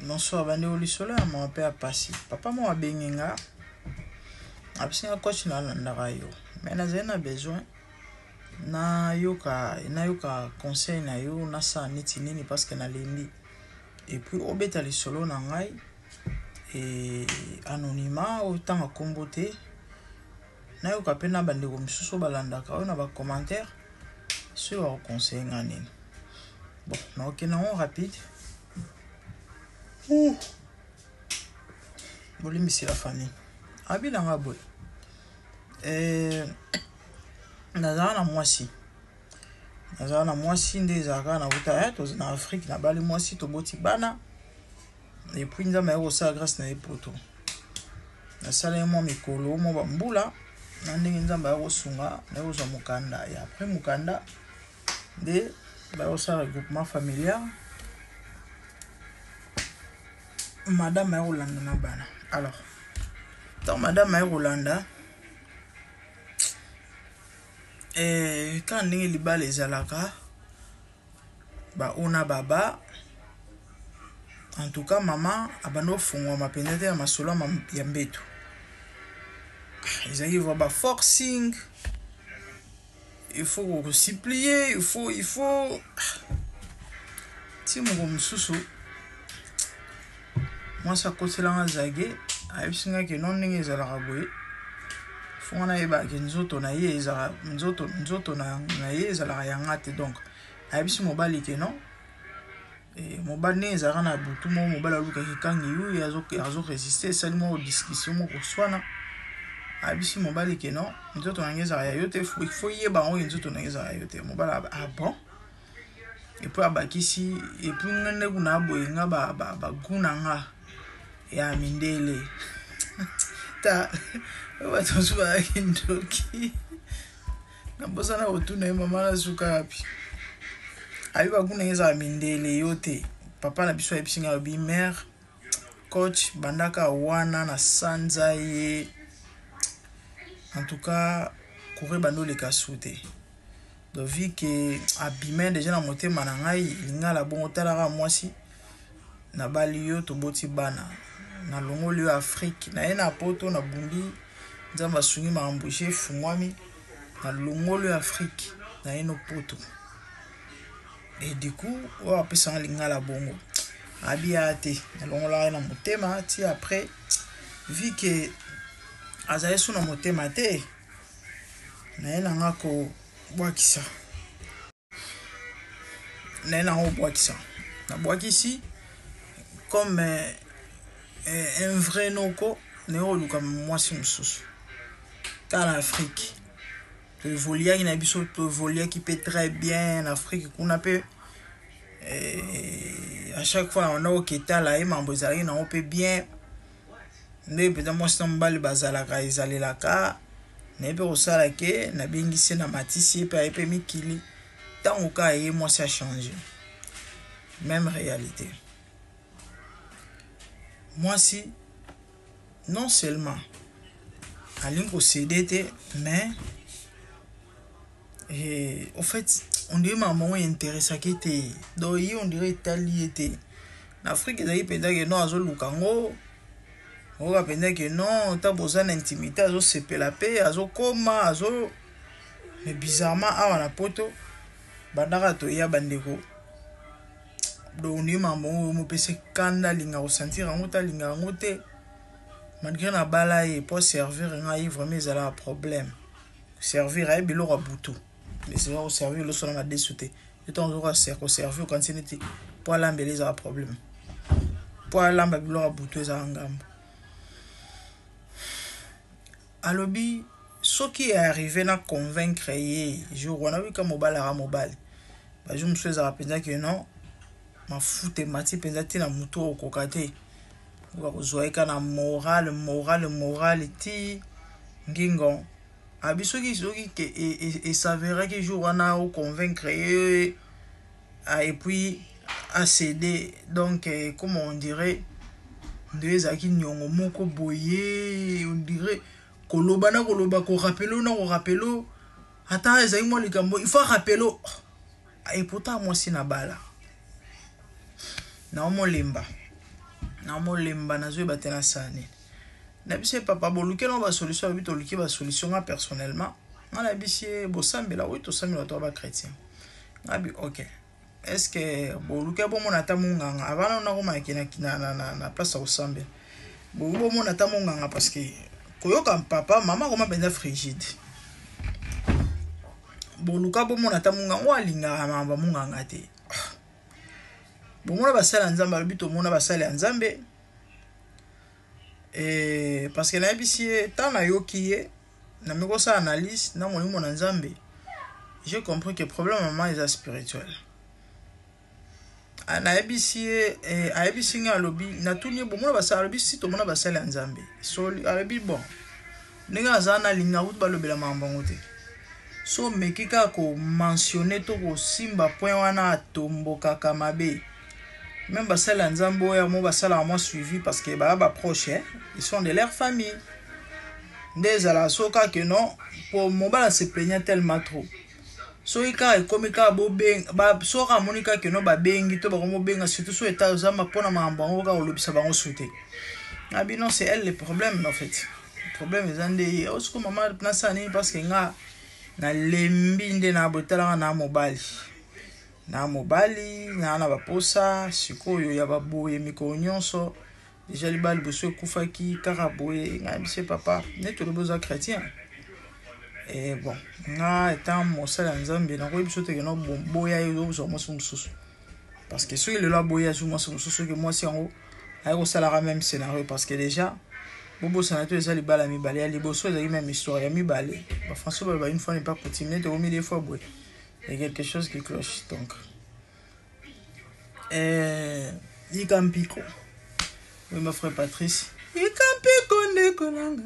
Bonsoir bandeko, lisolo ya mawa mpe ya pasi. Papa moko abengi nga, apesi nga coach nalandaka yo, mais nazali na besoin nayoka nayoka conseil na yo, nasala neti nini parce que nalembi. Et puis obeta lisolo na ngai e anonymat, otanga nkombo te, nayoka mpe na bandeko mosusu oyo balandaka oyo na ba commentaire soki bakoconseille nga nini. Bon, nakokende yango rapide. Ouh. Bolimbisi la famille. Abi na nga boye. Eh, nazala na mwasi. Nazala na mwasi nde ezalaka na wuta eh, toza na Afrique nabali mwasi toboti bana. Et puis Nzambe aye kosala grâce na ye poto. Nasala ye mwa mikolo, mwa bambula na ndenge Nzambe aye kosunga, naye kozwa mokanda. Et après mokanda nde baye kosala regroupement familial. Madame aye kolanda na bana. Alors, ntango madame aye kolanda eh, kaka ndenge libala ezalaka baona baba, en tout cas mama abandi kofungwama mpenza te na masolo ya mbeto. Ezalaki vraiment ba forcing, il faut kosupplier, il faut ti moko mosusu mwasi akotelanga zage, ayebisi nga ke non, ndenge ezalaka boye, fo nga nayebaka ke nzoto na ye ezalaka nzoto na ye ezalaka yanga te. Donc ayebisi mobali ke non, mobali ndenge ezalaka na butu moko, mobali alukaki kangi yu ye azoresiste, esali moko discussion moko koswana. Ayebisi mobali ke non, nzoto na ngai ezalaka ya yo te, fo yeba yango ke nzoto na ngai ezalaka ya yo te. Mobali ah bon, et puis abakisi, et puis nga nde kuna aboye nga bagu na nga ya mindele ta bato mosusu bazalaki ndoki. Nabosana kotuna ye mama nasuka wapi. Ayebi bagu na ye ezala mindele yo te. Papa na biso ayebisi ngai, alobi mare coach bandaka wana na sanza ye, en tout cas courant bando oleka su te. Donc vu que abima déjà na motema na ngai lingala bongo, talaka mwasi nabali yo, toboti bana, nalongoli yo Afrique, naye na poto, nabundi, Nzambe asungi, makambo esi efungwami, nalongoli yo Afrique, naye no poto. Et du coup oyo apesanga lingala bongo, abiya te, nalongolaka ye na motema ti après, vu que azali so na motema te, naye nanga kobwakisa, naye nanga kobwakisa, nabwakisi comme un vrai noko. Naye koluka mwasi mosusu. Tala, na Afrique toevoliaki na biso, toevoliaki mpe très bien na Afrique kuna mpe. À chaque fois na banda koketala ye, mambo ezalaki nango mpe bien, nde mpenza mwasi na mobali bazalaka ezalelaka. Naye mpe kosala ke nabengisi ye na matisi ye mpe aye mpe mikili. Ntango kaka ye mwasi achange, même réalité, mwasi non seulement alingi kocéder te, mais et, au fait, on dirait makambo yango intéressaki te. Donc ye on dirait etali ye te. Na Afrique ezalaki mpenza ke non, azoluka yango oyoka mpenza ke non, ta boza na intimité, azosepela mpe azokoma azo. Mais bizarrement awa na poto, bandaka toya bandeko, donc on dirait makambo yango mopesa kanda, alinga kosentir yango te, alinga yango te. Malgré na bala ye po servir ngai, vraiment ezalaka problème servir aye biloko ya butu, mais eza koservir loso na madesu te. Yo ntango ozoka koservir, okanisi neti po alambela ezala problème, po alamba biloko ya butu ezala ngambo. Alobi soki arrive na convaincre ye jour wana, wika mobali aka mobali, bajour mosusu ezalaka mpenza ke non, mafuta emati mpenza ntina motu okoka te, okoka kozwa ye ka na morale morale morale ti ngingo. Abi soki ke esaveraki jour wana oconvaincre ye et puis acédé, donc comme on dirait nde ezalaki niongo moko boye, on dirait koloba na koloba, korappeler na korappeler, ata ezalaki mwa likambo il faut rappeler. Et pourtant mwasi na bala naomolemba. Namolemba, nazoyeba te nasala nini. Nayebisi ye, papa, boluki nao basolution? Alobi toluki basolution. Nga personnellement, nga nayebisi ye, bosambela? Oui, tosambela, toa bachrétien. Nga bi ok, est ce que boluki bomona ata monganga avant nano nakomaki na place ya kosambela? Boki bomona ata monganga? Parce que koyoka papa, mama akoma mpenza frigide. Boluka bomona ata monganga oyo alingaka makambo ya monganga te. Bomona basali ya Nzambe? Alobi tomona basali ya Nzambe. E, parce que nayebisi ye, ntango nayoki ye, nami kosala analyse na molimo na Nzambe, j'ai compris que problème mama eza spirituel. Nayebisi ye, eh, ayebisi ngai, alobi, natuni ye, bomona basali? Alobi si, tomona basali ya Nzambe. So alobi bon, ndenge aza nalinga kutu balobela makambo yango te. So omeki kaka komentionner to kosimba point wana, atombokaka mabe. Même basali ya Nzambe oyo mo basalaka mwa suivi, parce que baya baproche, eh? Ils sont de leur famille. Nde ezalaka so kaka non, po mobali se plaignait tellement trop. Soki kaka ekomi kaka bobenga, soki amoni kaka keno babengi to bakomobenga, surtout so eta ozamba mpona makambo yango, kaka kolobisa bango su te. Na bino, c'est elle le problème. En fait, problème eza nde ye. Osiko mama, nasala nini? Parce que nga nalembi nde na botalaka na mobali, na mobali naa na baposa sikoyo ya baboye mikolo nyonso. Déjà libala liboso ekufaki kaka boye. Ngai bise, papa, neti olobi oza chrétien, e bon, nga étant mosali ya Nzambe, nakoyebi biso teke no boya ye, ozwa mwasi mosusu. Parce que soki lelo aboyi, azwi mwasi mosusu, soki mwasi yango aye kosalaka même scénario, parce que déjà bobosana to eza libala mibale, ya liboso ezalaki même histoire, ya mibale. Bafrançais baloba une fois n'est pas coutume. Neti okomi deux fois boye, il y a quelque chose qui cloche. Donc yika mpiko. Oui, mon frère Patrice, yika mpiko, ndeko nanga,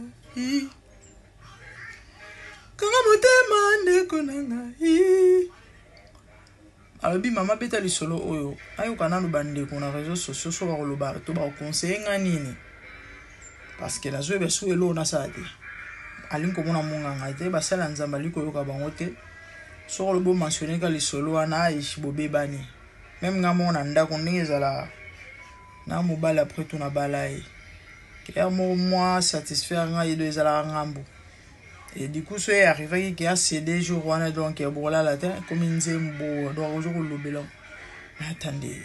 kanga motema, ndeko nanga. Alobi mama, beta lisolo oyo, ayoka nanu bandeko na réseau sociaux so bakoloba to bakoconseiller nga nini, parce que nazoyeba soki eloko nasala te. Alingi komona monganga te, basala Nzambe alingi koyoka bango te. Soki olobi, omentionner ka lisolo wana, aish, bobebani. Même nga moko na ndako, ndenge ezala na mobali, après tout nabala ye, claire moko mwa satisfaire ngai do ezalaka ngambo. Et du coup, so ye arrivaki ke acéder jour wana, donc bokolala te, komi nzembo. Donc ozo kolobela. Mais attendez,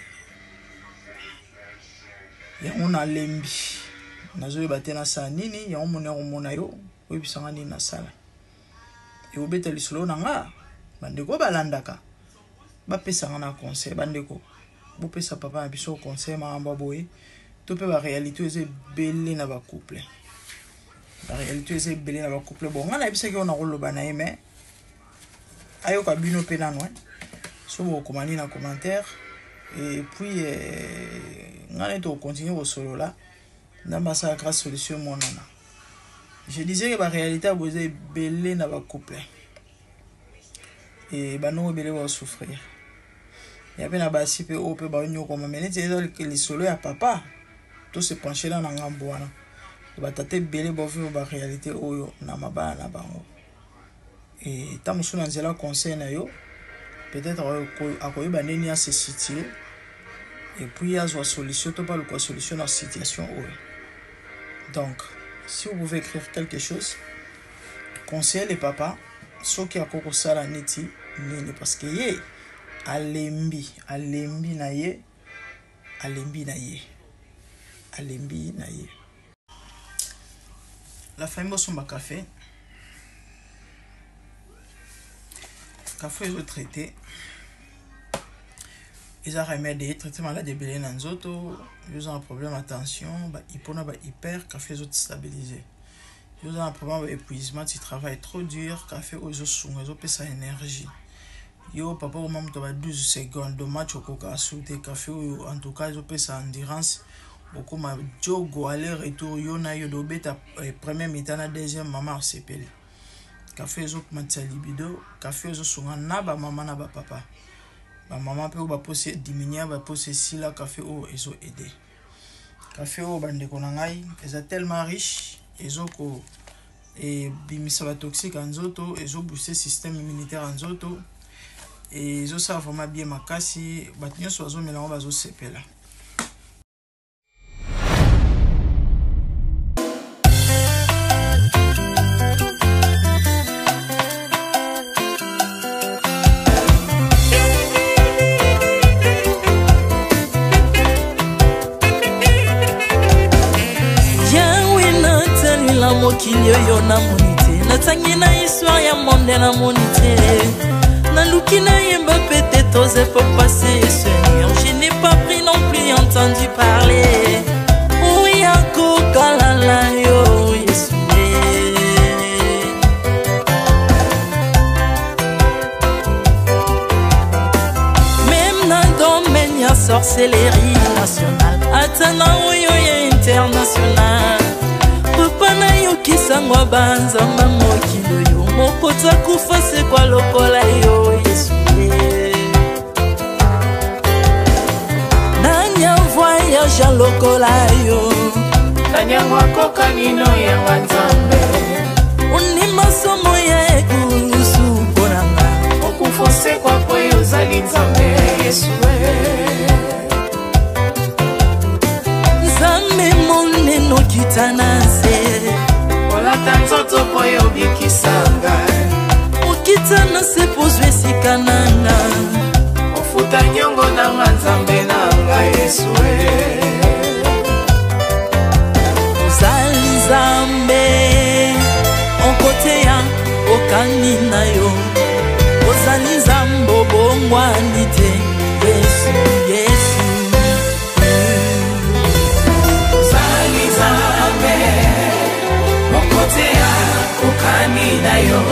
yango nalembi, nazoyeba te nasala nini. Yango moni akomona yo, oyebisanga nini nasala. Ekobeta lisolo na nga, bandeko balandaka, bapesanga na conseil. Bandeko, bopesa papa na biso conseil. Makambo ya boye to mpe baréalité eza ebele na bacouple, baréalité eza ebele na bacouple. Bon, ngai nayebisaki oyo nakoloba na ye, mais ayoka bino mpe nano. So bokokoma nini na commentaire? Et puis ngai nde tokocontinuer kosolola. Nzambe asala grâce, solution emonana. Je disais ke baréalité ya boye eza ebele na bacouple e banoko ebele basouffrir ya mpe na basi mpe oyo mpe banyokoma. Mais neti eza lisolo ya papa, to se pencher na ngambo wana. Batata ebele bavivre baréalité oyo na mabala na bango. E ta mosusu na nzela conseil na yo, peut-être akoyeba ndeni ase situer et puis azwa solution to baluka solution na situation oyo. Donc si vous pouvez écrire quelque chose, conseiller le papa soki akoki kosala neti nini, parce que ye alembi, alembi na ye, alembi na ye, alembi na ye. La famille, bosomba café. Café ezotraiter, eza remède, etraiter malade ebele na nzoto. Yo oza na problème ya tension, bahypo na bahyper, café ezostabiliser. Yo oza na problème ya baépuisement, tu travailles trop dur, café oyo ezosunga, ezopesa énergie. Yo papa, oma moto ba 12 secondes do match, okoka asu te, café oyo en tout cas ezopesa endurance, okóma jogo aller retour. Yo na yo dobeta première mi-temps na deuxième, mama asepeli. Café ezomatisa libido. Café ezosunga na bamama na bapapa, bamama mpe oyo baposi diminuer, baposi esila, café oyo ezoaider. Café oyo, bandeko na ngai, eza tellement riche, ezoko ebimisa batoxique ya nzoto, ezobooster système immunitaire ya nzoto, ezosala vraiment bien makasi. Bato nyonso bazomela yango bazosepela. mokili oyo namoni te, natangi na histoire ya monde namoni te, naluki nayemba peut-être aux époques passées. Seigneur, je n'ai pas pris non plus entendu parler oya kokalala yo Yesu. Même na domaine ya sorcellerie nationale, ata na oyo ya international, papa nayokisango banzamba mokili oyo moko takufa sekwa lokola yo Yesu. Nani avoyage lokola yo, nani yango akoka nino yanga Nzambe, ondima somo ya ekulusu mpo na nga, okufa osekwa po yo ozali Nzambe Yesu. Nzambe monene okita na nse, olata nzoto po yo obikisa ngai, okita na se po ozwa esika na nga, ofuta nyongo na nga Nzambe na ngai Yesu. Ozali Nzambe okoteya okani na yo, ozali Nzambe obongwani te Yesu, Yesu. Ozali Nzambe okoteya okani na yo,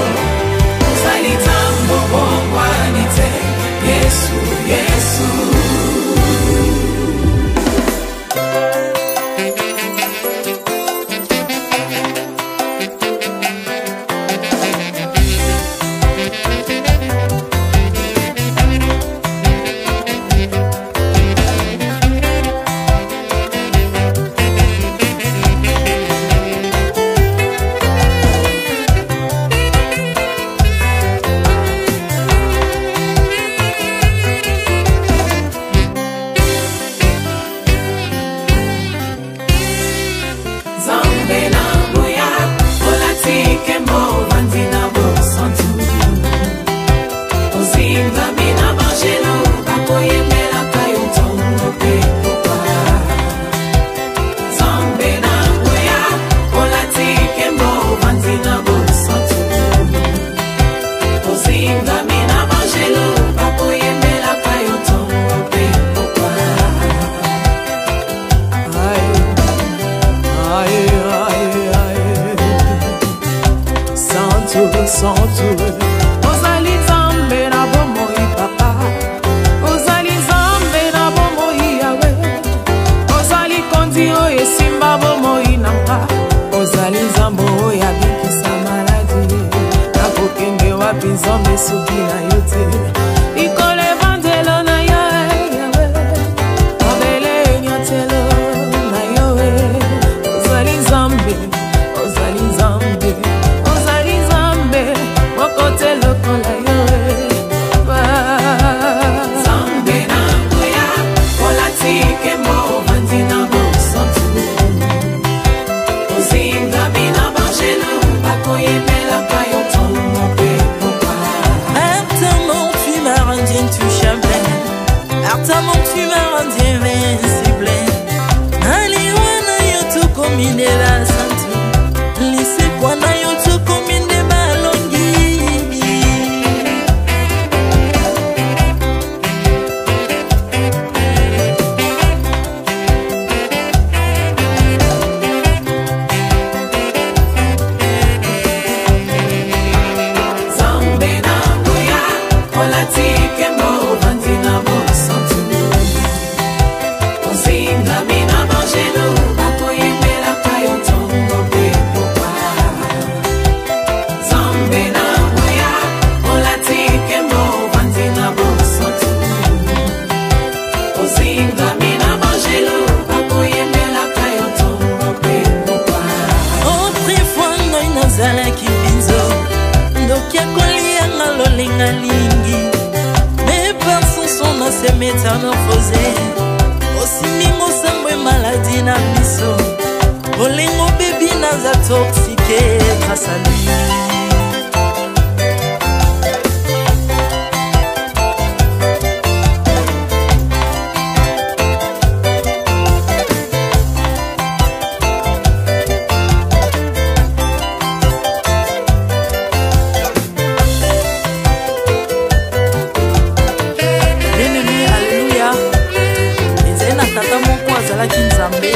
ozali Nzambe obongwani te Yesu, Yesu. Ozali Nzambe na bomoi papa, ozali Nzambe na bomoi Yawe, ozali kondi oyo esimba bomoi na nga, ozali Nzambe oyo abikisa maladi, nakokende wapi Nzambe soki na yo te, likolo evandelo na yo Yawe, mabele enyatelo na yo, ozali Nzambe, ozali Nzambe, ozali Nzambe mokote lokola yo. Nzambe na nguya olati nkembo ovandi na bosantu, ozingami na bangelu bakoyembelaka yo ntongo mpe pokwa. Artamon, tu m'as rendu intouchable, Artamon, tu m'as rendu invincible, naliwa na yo tokomi nde basantu, lisekwa na yo tokomi nde balongi. Nzambe na nguya olati nkembo ovandi na bosantu, ozingami na bangelu bakoyembelaka yo ntongo mpe pokwa. Nzambe na nguya olati nkembo ovandi na bosantu, ozingami na bangelu bakoyembelaka yo ntongo mpe pokwa. Autrefois ngai nazalaki mpinzo, ndoki akolianga lolenga lingi, mais par son son na se métamorphosé, osimingo sango maladi na biso, bolingo bebi naza toxique grâce à lui. Azalaki Nzambe.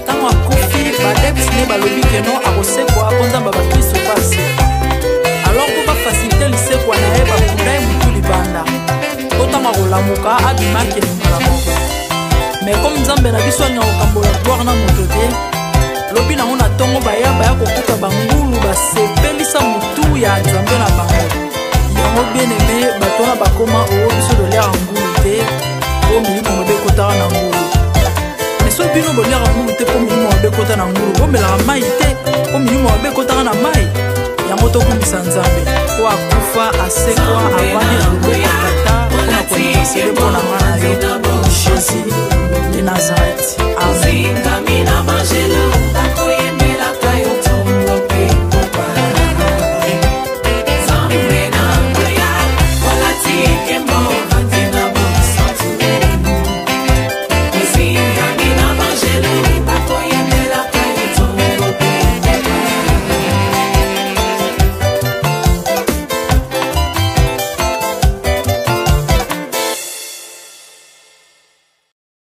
Ntango akufi, baadeptes ne balobi ke non, akosekwa mpo Nzambe ya bakristo mpe asekwa. Alors mpo bafacilite lisekwa na ye, bakunda ye motu libanda, mpo ntango akolamuka abima akende mbala moko. Mais comme Nzambe na biso alinga kokambola gloire na moto te, lobi nango na ntongo baya kokuta bangulu basepelisa motu ya Nzambe na bango. Yango, bien aimé, bato wana bakoma oo biso toliaka ngulu te mpo milimo mabe ekotaka na ngulu. Mais soki bino boliaka ngulu te mpo milimo mabe ekota na ngulu, bomelaka mai te mpo milimo mabe ekotaka na mai. Yango tokumbisa Nzambe po akufa, asekwa, avandi na loboko ya